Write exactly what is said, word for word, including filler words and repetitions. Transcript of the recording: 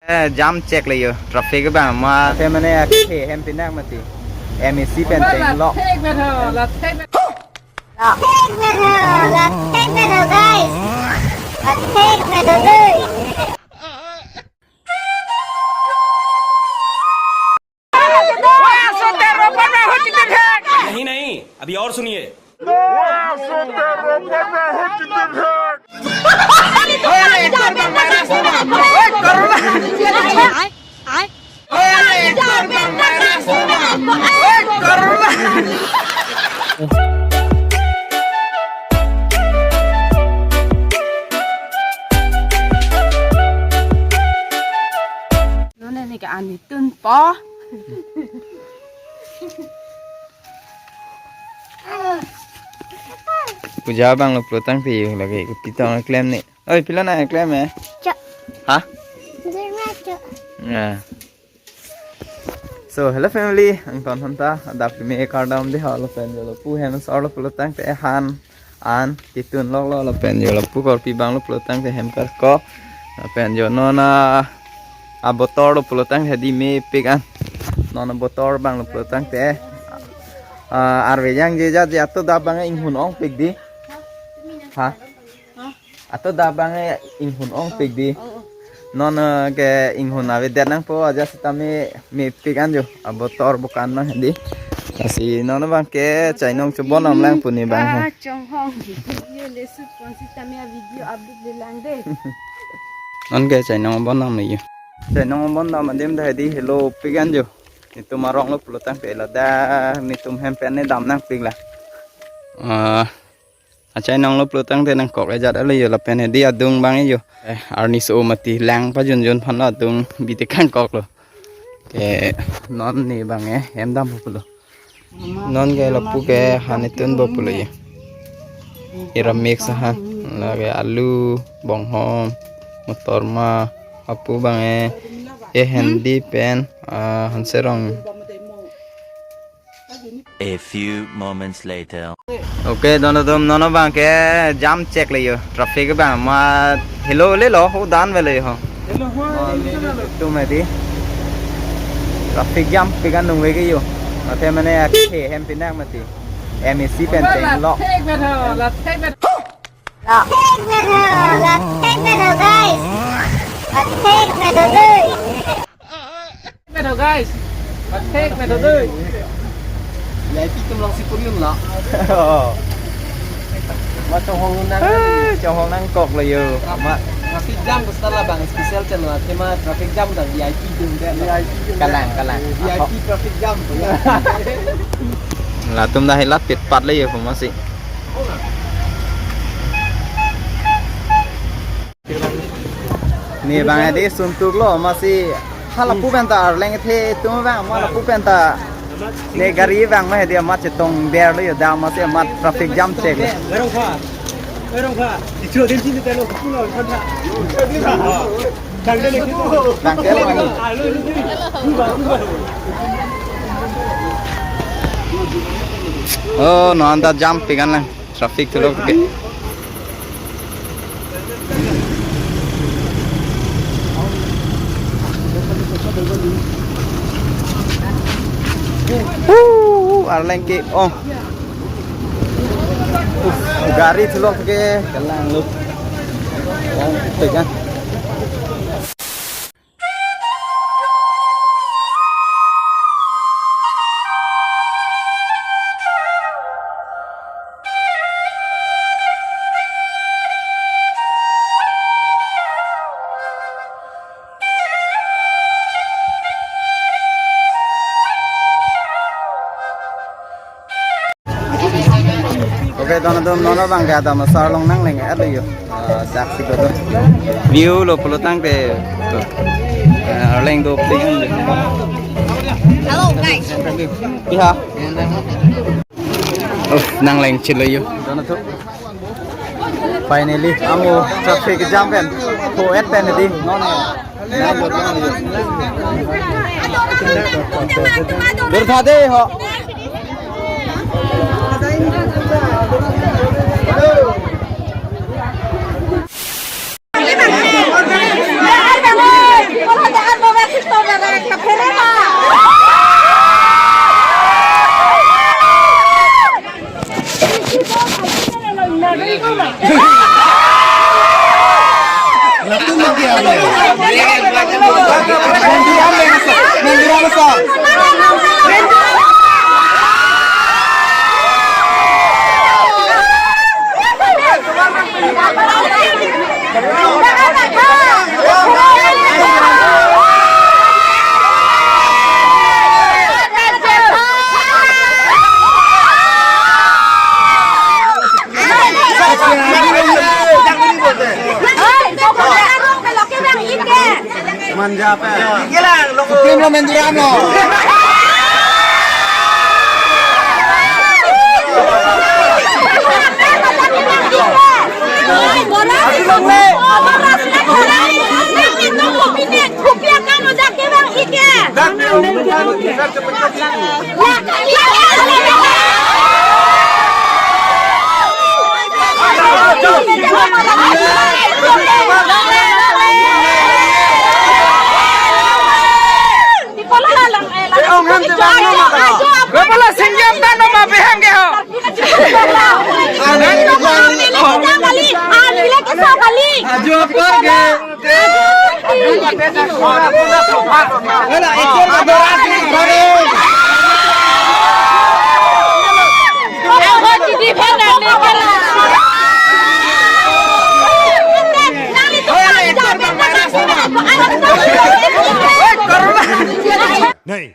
Eh, jam check le yo, traffic bang ma. Te mane akhe hem pinak mati. M A C pen teng lo. Thek bet ho, la thek bet. La thek bet ho, la thek bet ho, guys. La thek bet ho, guys. नहीं, नहीं, अभी और सुनिए। Nonke ne ke ani tun po. Puja abang lo pulo tangte yo lake kuti tong klem ne. Oi, pilo na klem eh? Chok. Ha? Jema chok. Ya. So, hello family, angton hanta, adap keme kardom dei ho lapen jo lapu hem sor lo pulo tangte han an kitun lok lo lapen jo lapu korpi abang lo pulo tangte hem karkok lapen jo non a, abotor lo pulo tangte dei mepik an. Non abotor abang lo pulo tangte, ah, arve jangje jat je ato adap abang inghun ongpik dei. Ha? Ato adap abang inghun ongpik dei. Oh, oh. Non, eh, ke inghun avedet nangpo aja sitame mepik an jo. Abotor bukan bang dei. Lasi non abang ke chainong chobon nam lang pu ne abang he. Ah, chonghong. Ye lesu pon sitame a video update le lang dei. Non ke chainong bon nam le yo. Chainong bon nam adim dei dei helo pik an jo. Netum arong lo pulo tangte ladak netum hem pen ne dam nangpik la. Ah, achainong lo pulo tangte nangkok le jat ale yo lapen dei adung abang yo. Eh, arni so mati lang pajunjun aphan lo adung bite kangkok lo. Ke non ne abang eh hem dam pulo. Non ke lapu ke han itun bo pulo ye. Ira mix ahan. Lake alu, bonghom, motor ma, apu abang eh. Eh, handi pen, ah, hanserong. A few moments later. Okay, don atum non abang ke jam check le yo. Traffic abang ma helo le lo ho dan vele ho. Helo ho, helo le lo. Tum edi. Traffic jam pik an nung veke yo. Mate mane akhe hem pinak mati. M A C pen teng lo. La thek bet ho, la thek bet. La thek bet ho, la thek bet ho, guys. La thek bet ho, guys. Medo guys. Pathek medo doi. V I P atum along si puriun lo. Oh. Ma chonghong nang. Eh, chonghong nangkok lo yo. Ma. Traffic jam besar la bang special channel tema traffic jam dan V I P dun deh. V I P dun deh. Kalang, kalang. V I P traffic jam. Latum dah hilat pit pat le yo masi. Ne abang adi suntuk lo masi halapu pen ta arleng the tum abang ma lapu pen ta ne gari abang ma hedi amat chetong der lo yo da masi amat traffic jam check lo. Erong pha. Erong pha. Ichu din chin te lo kulo thon tha. Dang de le. Dang de le. Oh, non ta jam pik an lang. Traffic tu lo ke. Uh, arleng ke ong. Uh, gari tu lo ke kalang lo. Ong pegang. Okay, don atum non abang ke adam asar along nangleng-et lo yo. Ah, dak si kodo. View lo pulo tangte. Ah, leng do pling. Hello guys. Iya. Oh, nangleng chit lo yo. Don atum. Finally, amo traffic jam pen. Ho et pen di. Non. Dur tha de ho. Manja pe. Supreme lo, Mendura lo. Bapala sinjam ta no ma behang ke ho. Ajo apa ke? Nei.